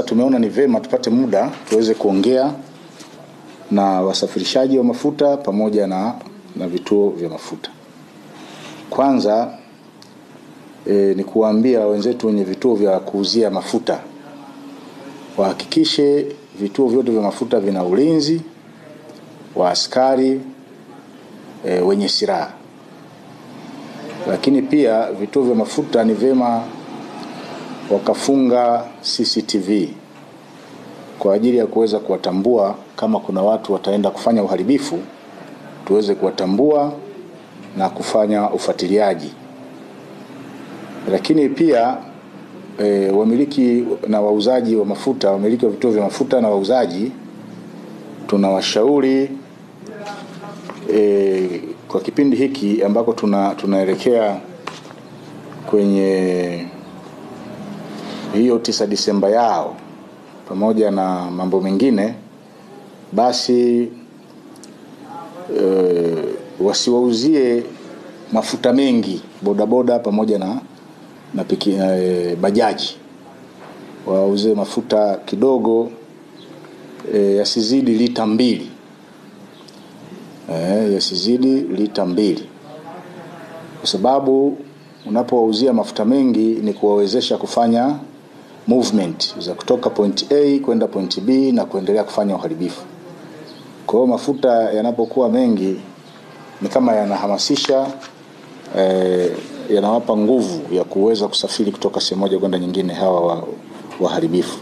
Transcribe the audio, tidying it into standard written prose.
Sasa tumeona ni vema tupate muda tuweze kuongea na wasafirishaji wa mafuta pamoja na vituo vya mafuta. Kwanza ni kuambia wenzetu wenye vituo vya kuuzia mafuta wahakikishe vituo vyote vya mafuta vina ulinzi wa askari wenye silaha. Lakini pia vituo vya mafuta ni vema wakafunga CCTV kwa ajili ya kuweza kuwatambua kama kuna watu wataenda kufanya uharibifu, tuweze kuwatambua na kufanya ufuatiliaji. Lakini pia wamiliki na wauzaji wa mafuta, wamiliki wa vituo vya mafuta na wauzaji, tunawashauri kwa kipindi hiki ambako tunaelekea kwenye hiyo 9 Disemba yao pamoja na mambo mengine, basi wasiwauzie mafuta mengi bodaboda pamoja na bajaji. Wauze mafuta kidogo, yasizidi lita 2. Yasizidi lita 2. Kwa sababu unapowauzia mafuta mengi ni kuwawezesha kufanya movement za kutoka point A kwenda point B na kuendelea kufanya uharibifu. Kwa hiyo mafuta yanapokuwa mengi ni kama yanahamasisha, yanawapa nguvu ya kuweza kusafiri kutoka sehemu moja kwenda nyingine hawa waharibifu.